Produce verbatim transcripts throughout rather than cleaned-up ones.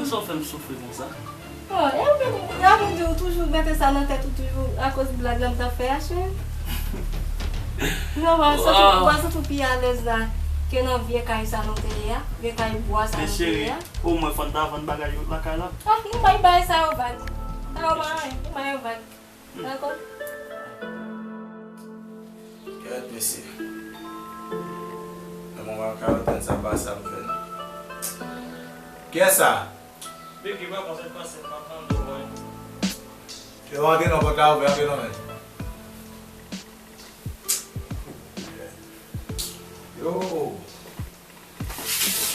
Sa w fè m soufri konsa? Oh, e ou menm, ou ap di ou toujou mete sa nan tèt ou toujou akoz blag la m t ap fè a, cheri. Non, w ap santi, w ap santi w pi alèz la ke nan vye kay sa nou te ye a, vye kay bwa sa nou te ye a. Men cheri, omwen fò n ta vann bagay yo lakay la. Ah, nou bay bagay sa yo vag. Sa yo pa anyen, nou bay yo vag. Dakò? Kèt mesye. Nan moman karantèn sa pa sa m fè non. Kiyès sa? Bigi, pa panse panse m ap mande w, wi. Yo, antre non, pòt la ouvè, antre non, men. Yo.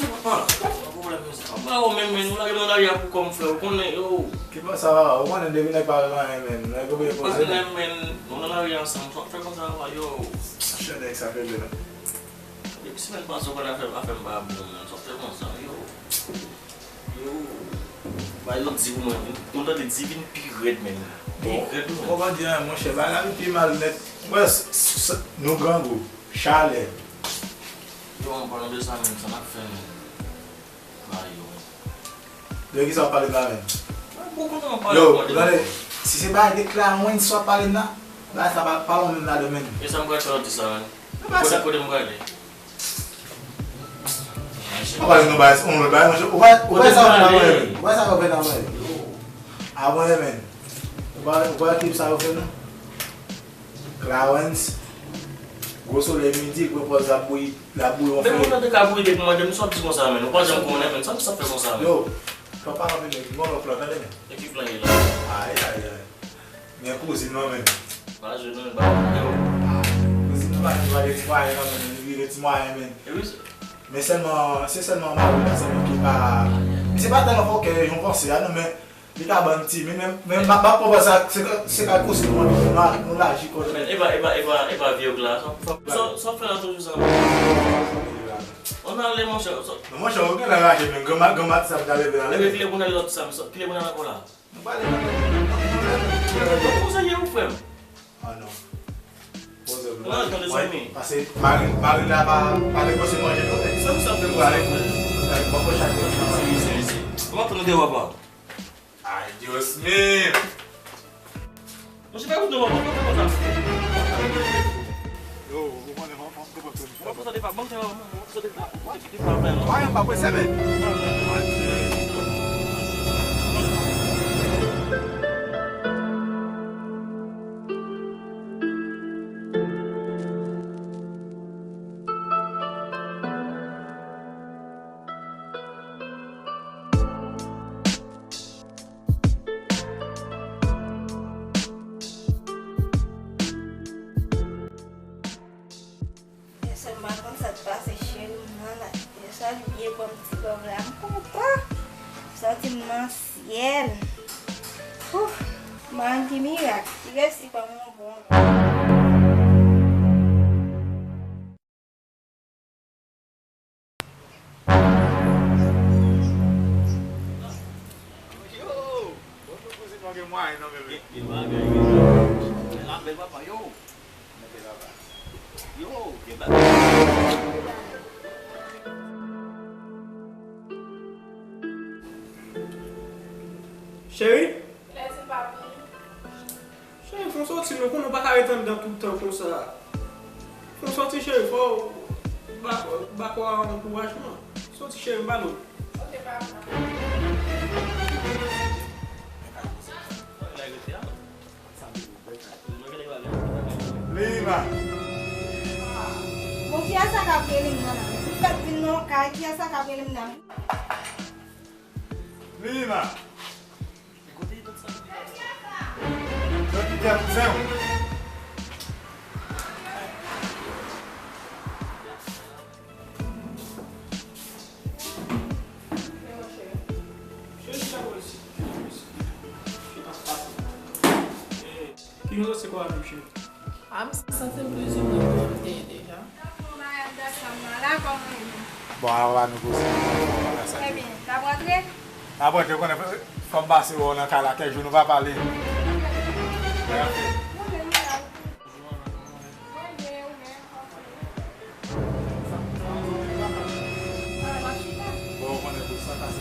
Papa, pa pwoblèm konsa. Papa, ou menm, menm, ou lage m nan lari a pou kò m, frè, ou konnen, yo. Ki pa sa, papa? Ou konnen depi nèg pa vle anyen, menm. Nèg oblije poze, menm. Menm, menm, nou nan lari ansanm, sa w ap fè konsa, papa, yo. Chè nèg sa fè byen, non. Depi semèn pase, ou konn afè, afè m pa bon, menm, sa w ap fè konsa, yo. Yo, ba yo di pou mwen, vin, m tande di vin pi rèd menm. Pi rèd wi menm. Bon, ou pa di anyen, monchè, bagay la vin pi mal nèt. Wè, s-, s-, s-, nou grangou, chalè. Yo, an palan de sa menm, sa n ap fè menm? Ba yo menm. De kisa w ap pale la menm? Mwen bon kontan w ap pale. Yo, gade, si se bagay de Clarence w ap pale m la, bagay sa pa, pa bon menm ladan menm. E sa m pral fè w di sa menm? Kote, kote m prale? Ou pa di nou bay yon lòt bagay, monchè. Ou pa, ou pa sa w fè nan mwen, men. Ou pa sa w fè nan mwen. A mwen, men. Ou pa, ou pa klip sa yo fè, non? Clarence, gwo solèy midi, pran pòz ap bouyi, l ap bouyi yon fèy. Men moun nan te ka bouyi depi mande m sa w ap di konsa, men. Ou pa janm konnen, men. Sa w ap fè konsa, men. Yo, fò pa kanpe, men. Gon lòt plan, tande, men. E ki plan ye la? Ay, ay, ay. Men kouzin nan, men. Pa jwe non, ba yo. Ah, kouzin nan pa, li pa gen ti mwayen non, men, li gen ti mwayen, men. E wi, se. Men sèlman, se sèlman mari la sèlman ki pa. Misye pa tèlman fòkè jan w panse a non, men li ka ban n ti, men, men, men m ap pran sa, se ka, se ka kouzin nou, nou, nou laji kò nou. Men, e pa, e pa, e pa, e pa vye w la, sa, sa, sa, sa w fè la toujou sa, men. On ale, monchè, sa. Non, monchè, ou gen lè raje, men, granma, granma, sa, m ta leve la, leve. Epi kilè pou n ale lòt sa, men, sa, kilè pou n ale ankò la? Nou pale nan men. Donk, konseye ou, frè m. Ah, non. Poze w. Mwen, tande zanmi. Pase, mari, mari la pa, pa negosye manje, non, men. Sa, sa fè nou pale. Pale, poko chak. Sezi, sezi. Mwen, tande de papa. Ay, Dios mío. Monchè, pa koute non, pa koute konsa. Yo, ou konnen, fò, fò, fò, fò, fò. Mwen konsa defa, mwen konsa defa, mwen konsa defa, mwen konsa defa, mwen konsa defa. Mwen pa prese, men. Sèlman konn sa k pase cheri m nan la. Deja li byen ban m ti love la. M kontan. Santi m nan syèl. Ouf. Mari m ki mirak. Li resi ban m yon bon love. Yo! Bon, nou kouzin nou gen mwayen non, bebe. Gen, gen bagay, gen bagay. Bèl apèl, papa, yo. Mete la bas. Yo, gen bagay. Cheri? Lèzin, papi. Cheri, fè yon sòti, nou konnen w pa ka ret anndan tout tan konsa. Fè yon sòti, cheri, fò w ba, ba kò a ankourajman. Sòti, cheri, m pale w. Ok, papa. Lima. Bon, kiyès sa k ap rele m nan la? M fèk vin nan yon kay, kiyès sa k ap rele m nan? Lima. Yo kite kouzen w. Ki rezon se kwa menm cheri? Ah, m santi m plizoumwen bon m te ye deja. Bon, avan nou koze, bagay sa. Trè byen. N ap rantre? N ap rantre, konnen fò m pase wè w nan kay la, kèk jou nou pa pale. Bon, ou konnen pou sa pase.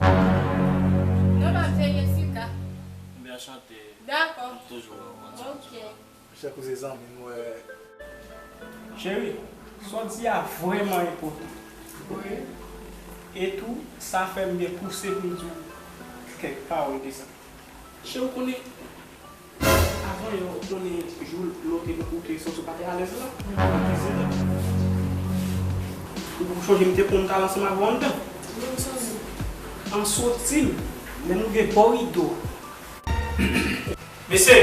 Non, m ap veye Sika. Ebyen, anchante. Dakò. M toujou wè w konsa. Ok. Chè koze zanmi m, wè. Cheri, sa w di a vrèman enpòtan. Wi. E tou, sa fè m gen pouse pou m di w kèk pawòl de sa. Cheri, ou konnen, avan yè, ou konnen jou lè w te, ou te santi w pa te alèz la, nan kizin nan. Ou, ou chonje m te konn t al ansanm avè w anndan. Wi, m sonje. An soti, lè m rive bò rido a. Mesye!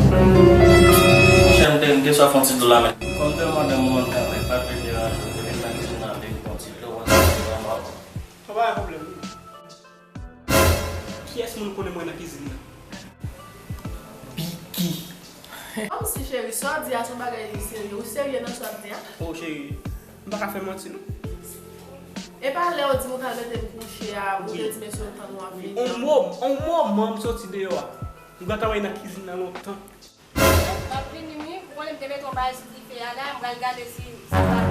Monchè, m te, m te swa fè yon ti dlo la, men kòm te yon madanm mwen anndan, men pa t vle deranje w, te vin nan kizin nan, te vin fè yon ti dlo, wè sa, se vrèman bon. Pa gen pwoblèm. Kiyès moun konnen mwen nan kizin nan? Biki. Kòmsi, cheri, sa w di a se yon bagay serye. Ou serye nan sa w ap di a? O, cheri, m pa ka fè manti, non. E pa lè w di m ou t al mete m kouche a, ou te di mesye w tann w ap vini. On mo-, on moman m soti deyò a. M gentan wè nan kizin nan lontan. M ap vini, wi. Ou konnen m te mete yon bagay sou dife a la, m pral gade si, si sa bon.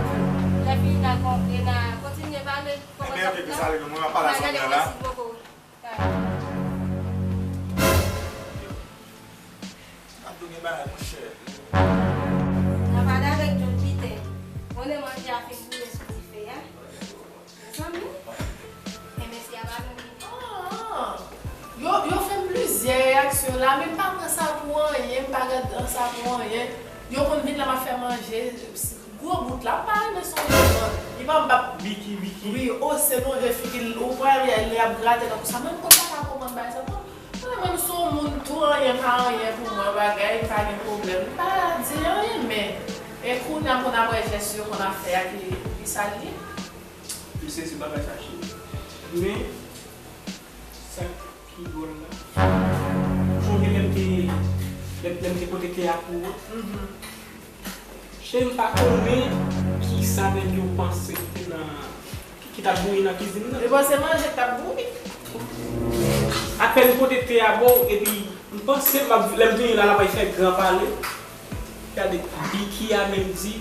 Lè fini n a kon-, e n a kontinye pale. Kòman sa ap la? M pral gade mwen si poko. Ap tou gen bagay, monchè. Nan pale avèk John Peter. Konnen manje a fin boule sou dife a. Mezanmi. E mesye a pa menm vini. Ah, yo, yo fè m plizyè reyaksyon la, men m pa pran sa pou anyen, m pa gad sa pou anyen. Yo konn vin la, m ap fè manje, gwo bout la, m pa renmen sonje, non. Li pa m p ap Biki, Biki. Wi, o, se lonje figi l, ou wè lè, lè y ap grate nan kou sa, men m konn pa ka konprann bagay sa, non. Mwen menm, m se yon moun tou, anyen pa anyen pou mwen, bagay, m pa gen pwoblèm. M pa di anyen, men, e kounye a m konn ap wè jès yo konn ap fè a ki, ki sa l ye. M sezi bagay sa, cheri. Men, sa k pi dwòl la, ou sonje lè m te, lè, lè m te pote te a pou ou? Mhm. Cheri, m pa konnen kisa nèg yo panse ki te nan, ki, ki t ap bouyi nan kizin nan. Yo panse manje k t ap bouyi. Apèn m pote te a ba w, epi m panse m ap, lè m vini la, l ap fè gran pale. Gade, Biki a menm di,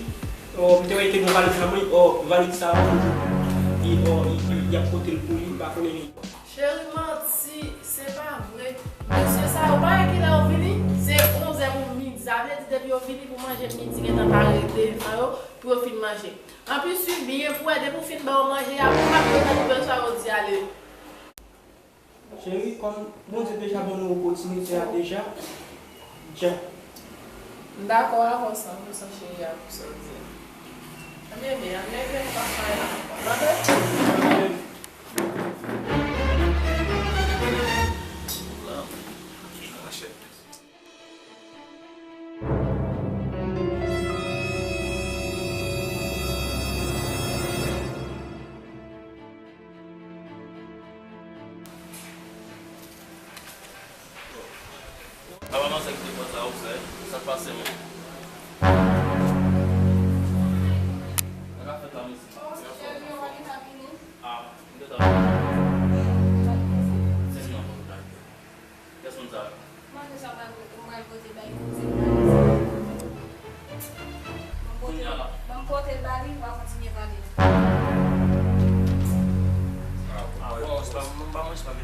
o, m te wè li te gen yon valèt nan men, o, valèt sa a, o, li, o, li, li, y ap pote l pou li, m pa konnen. Cheri, manti, se pa vre. Mesye sa yo, pa wè kilè yo vini? Se onzè pou midi. Sa vle di, depi yo vini pou manje midi, gentan pare devan yo, pou yo fin manje. Anplis, wi, byen pou wè, depi w fin ba yo manje a, pou w ap yo nan nouvèl sa yo di ale. Cheri, kòm Bondye deja ban nou opòtinite a deja, dja. M dakò avè w san pou san, cheri, a pou sa w di a. Ebyen, byen, ann leve, nou pa fè anyen ankò. Tande? Papa manzè kite pòt la ouvè, sa k pase menm? Sa k ap fèt la, mesye? Ah, m gentan vini.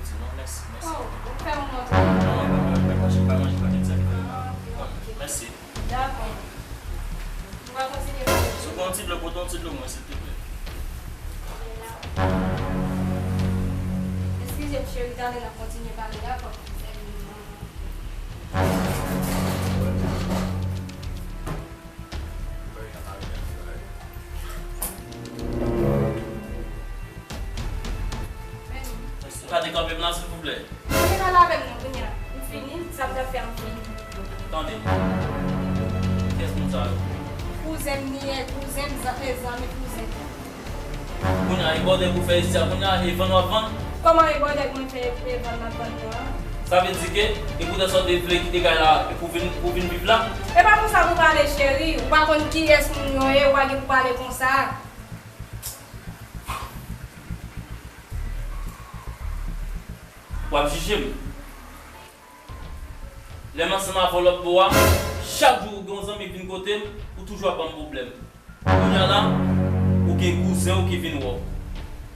Di non, mèsi, mèsi. Oh, ou fè yon mòd. Non, mwen pa manje, pa manje, pa manje, pa manje. Ah, ok, ok. Mèsi. Dakò. Nou va kontinye pale. Si w gen yon ti dlo, pote yon ti dlo mwen, silvouplè. Eskize m, cheri, talè n ap kontinye pale, dakò? Ka dekanpe m la, silvouplè? Mete pale avè m non, kounye a. M fini, sa m t ap fè a m fini. Tande. Kiyès moun sa yo? Kouzen m li ye, kouzen m, zan-, e, zanmi kouzen. Kounye a, e bòdèl pou fè isi a, kounye a, e vann w ap vann? Kòman e bòdèl mwen fè, e vann m ap vann yo a? Sa vle di ke, e poutèt sa w te vle kite kay la, e pou vin, pou vin viv la? E pa konsa pou pale, cheri. Ou pa konn kiyès moun yo ye, ou pa gen pou pale konsa. W ap jije m. Lè m ansanm avè w lòt bò a, chak jou ou gen yon zanmi k vin kote m, ou toujou ap ban m pwoblèm. Kounye a la, ou gen kouzen w ki vin wè w.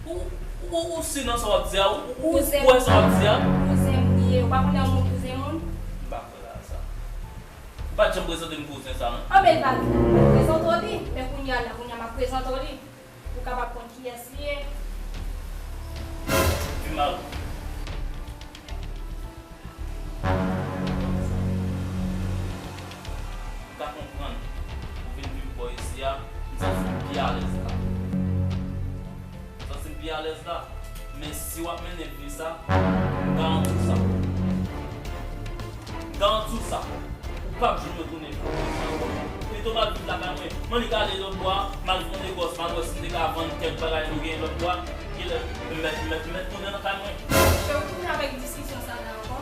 Ou, ou, ou si nan sa w ap di a, ou, ou, ou kwè sa w ap di a. Kouzen m li ye, ou pa konnen yon moun kouzen moun? M pa kwè la sa. Ou pa t janm prezante m kouzen sa, non? Anben, l pa vin la, m pa t prezante w li, men kounye a la, kounye a m ap prezante w li. Ou kapab konn kiyès li ye. Pi mal. M ka konprann ou vin viv bò isi a, m santi m pi alèz la. M santi m pi alèz la. Men si w ap mennen vi sa, m garanti w sa. M garanti w sa. Ou p ap jwenn retounen pou mwen ankò. Pito m al viv lakay mwen. M annik ale lòt bò a, m al fè yon negòs, m al wè si m te ka vann kèk bagay nou genyen lòt bò a. Genlè, m mèt, m mèt, m mèt tounen nan kay mwen. Cheri, ou tounen avèk diskisyon sa la ankò?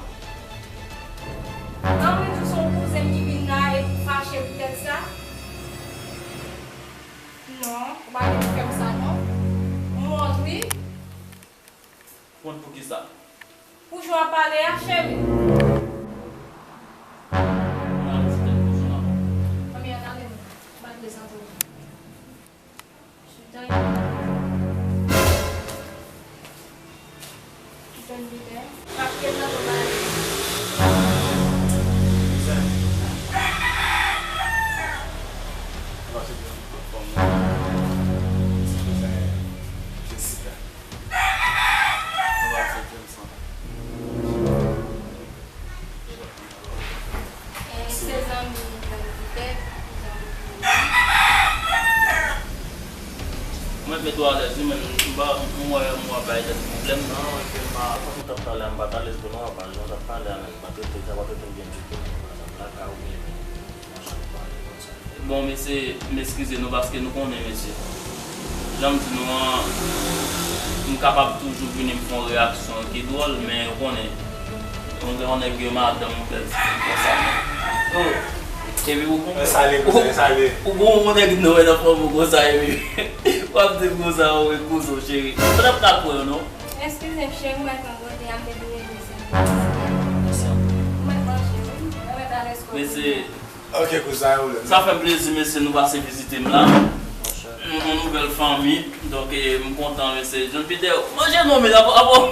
An mwen di w se yon kouzen m ki vin la e ou fache poutèt sa? Non, ou pa gen pou fè m sa non. M wont wi. Wont pou kisa? Pou jan w ap pale a, cheri. Mwen al ti tèt pou zon nan. Fanmi an, tande m. M al prezante w. Chita. Kite m biten. Pa kite m nan to pale. Kouzen. Anfòm, non? Kouzen Jessica. Nou pa fè James anko. Eh, se zanmi m, zanmi petèt, zanmi m. Mwen mete w alèz wi, men m pa, m wè m wè bay tèt pwoblèm. Non, e ke m pa, fòk m t ap pale a, m pa t alèz pou nou, w ap pale, nou t ap pale a, men m pa trete, sa pa trete m byen ditou, nan pwoblèm lakay ou byen. Bon, mesye, m eskize nou paske nou konnen, mesye. Jan m di nou an, m kapab toujou vini m fè yon reyaksyon ki dwòl, men ou konnen, yon, yon nèg gen madanm, yon bèl ti fi konsa, men. Oh, epi ou, ou, ou, ou gon yon nèg nan wè nan fòm ou konsa, epi w ap di m konsa, ou e kouzen w, cheri. Mwen ap ka kwè w, non? Eskize m, cheri, mwen pran gote a, m te bliye di se. Mèsi anpil. Mwen manje, wi. Mwen mèt alèz kote. Mesye, Ok, kouzen, pa gen pwoblèm. Sa fè m plezi, mesye, nou pase vizite m la. Monchè. Nou yon nouvèl fanmi. Donk, eh, m kontan, mesye. John Peter, manje non, men, avan, avan,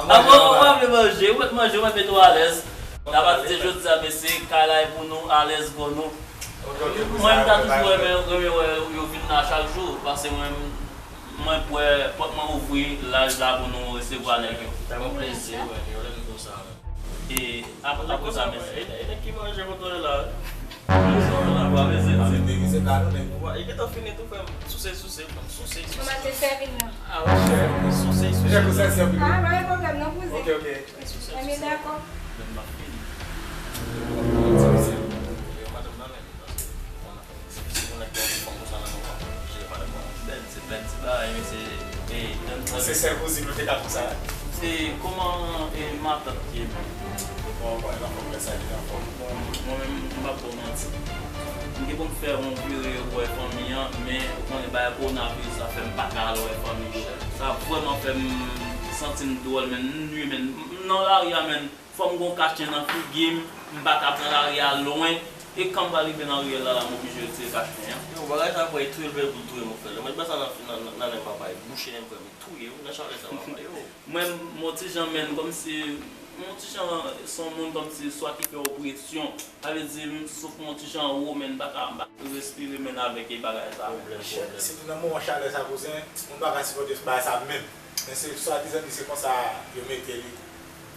avan, ou pa vle manje, ou mèt manje, ou mèt mete w alèz. N ap di jodi a, mesye, kay la e pou nou, alèz pou nou. Ok, ok, kouzen. Mwen, m ta toujou renmen, renmen wè yo vin la chak jou, paske mwen, mwen kwè, pòt mwen ouvri laj la pou nou resevwa nèg yo. Sa yon plezi. Mwen renmen wè yo, lè nou konsa. E, ap-, apre sa, mesye. E, e nèg ki manje kote w ye la, wi. Manje w la, bwa, mesye. Ap degize kado, nèg. Wa, e gentan fini tou, frè m. Souse, souse, frè m. Souse, souse. Mwen te sèvi l, non. Ah, wi. Souse, souse. Deja, kouzen, sèvi l. Ah, pa gen pwoblèm, non, kouzen. Ok, ok. Souse, souse. Mwen dakò. Men m ap fini. Ti mesye. Yo, madanm nan, men, paske, bon, Se, se pou nèg ki anfòm konsa nan moman. Je pa de bon. Bèl ti, bèl ti bagay, mesye. E, se sèl kouzin nou te ka fè sa. Se kòman, e, matant ye menm? Bon, bon, li anfòm, lè sa li anfòm. Bon, mwen menm, m p ap ba w manti. M gen pou m fè yon vire wè fanmi an, men ou konnen bagay kowonaviris la fè m pa ka al wè fanmi yo. Sa vrèman fè m santi m dwòl, men m nwi, men m nan lari a, men fò m gon kach nen nan figi m, m pa ka pran lari a lwen. E kan m pral rive nan riyèl la, la, m oblije retire kach pen an. Yo, bagay sa, frè, e touye l vle pou l touye m, frè. Lè m wè sa nan, nan, nan, nan nen papa, e bouche nen m, frè, m touye, wi, nan chalè sa, papa, yo. Mwen, m on ti jan, menn, kòmsi, m on ti jan, se yon moun kòmsi swa ki fè opresyon. Sa vle di, m souf m on ti jan wo, menn, m pa ka, m pa ka respire, menn, avèk e bagay sa, menn. Pwoblèm, pwoblèm. Sitou nan moman chalè sa, kouzen, moun pa ka sipòte bagay sa menm. Men se swadizan di se konsa yo mete li.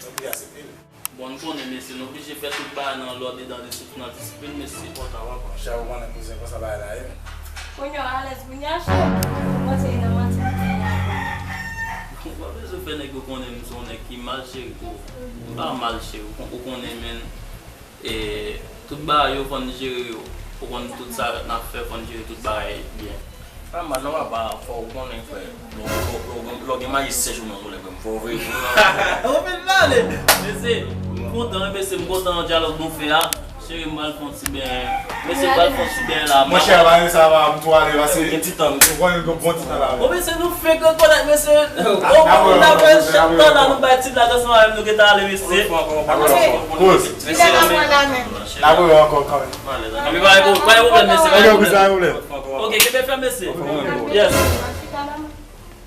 Nou oblije aksepte l. Bon, n konnen, mesye, n oblije fè tout bagay nan lòd e nan disiplin, nan disiplin, mesye. Kontan, papa. Chè, ou konnen kouzen konsa bagay la ye. Kounye a, alèz, kounye a, chè. Ou panse e nan manti li te ye a? Ou pa bezwen fè nèg yo konnen m se yon nèg ki mal, cheri, tou. M pa mal, cheri, ou kon-, ou konnen, menn. E tout bagay yo, fò n jere yo. Ou konn tout sa n ap fè, fò n jere tout bagay byen. Pa mal non, papa, fò w konnen, frè. Lè w, lè w, lè w, lè w gen mayi sèch ou nan zòrèy, frè, m fò w veye. Ou fin pale. Mesye, m kontan, wi, mesye, m kontan dyalòg nou fè a. Cheri, m pral fè yon ti ben. Mesye, m pral fè yon ti ben la. Monchè, pa gen sa, pa, m tou ale, pase. Gen ti tan. Ou konnen gen bon ti tan la. Bon, mesye, nou fenk rekonèt, mesye. Bon, nou ta fè chak tan la, nou bay ti blag ansanm avè m, nou gentan ale, mesye. Dakò, dakò. Kouz. Mesye, n ap wè ankò kanmenm. Anpi pa gen pwoblèm, mesye, pa gen pwoblèm. Ok, kenbe fèm, mesye. Yes.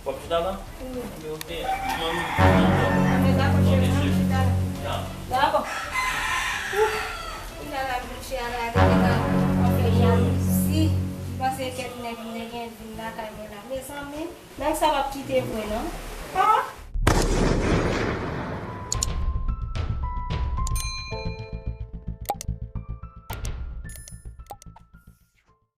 W ap chita la? Wi. Ok, ok. Mwen, mwen, mwen, mwen. Dakò. Kounye a la, bouche a la, li te ka fè jalouzi. Panse kèk nèg m te gen vin lakay mwen la. Mezanmi, nèg sa p ap kite vre, non.